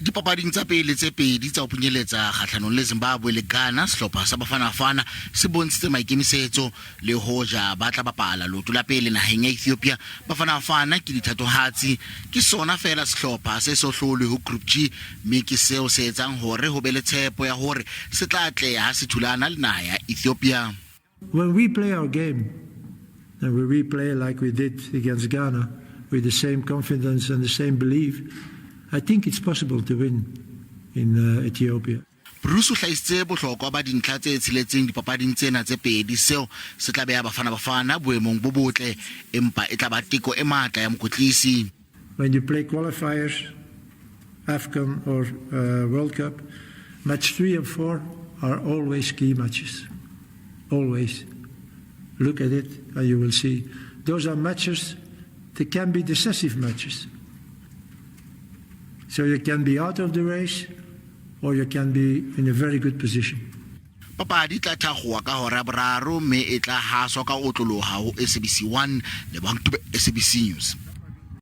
Dipapading tsa pele tse pedi tsa ho phunyeletsa kgahlanong le Zimbabwe le Ghana, sehlopha sa Bafana Bafana se bontshitse maikemisetso. Le hoja ba tla bapala leoto la pele naheng ya Ethiopia, Bafana Bafana ke dithatohatsi. Ke sona feela sehlopha se so hlolwe ho Group G mme ke seo se etsang hore ho be le tshepo ya hore se tla atleha ha se thulana le naha ya Ethiopia. When we play our game and when we play like we did against Ghana with the same confidence and the same belief, I think it's possible to win in uh, Ethiopia. Bruce o hlahisitse bohlokwa ba dintlha tse tsheletseng dipapading tsena tse pedi. Seo se tla beha Bafana Bafana boemong bo botle, empa e tla ba teko e matla ya mokwetlisi. When you play qualifiers, AFCON or uh, World Cup, match 3 and 4 are always key matches. Always. Look at it and you will see. Those are matches that can be decisive matches. So you can be out of the race or you can be in a very good position. Papadi e tla thakgowa ka hora ya boraro mme e tla haswa ka otloloha ho SABC 1. Lebohang Dube, SABC News.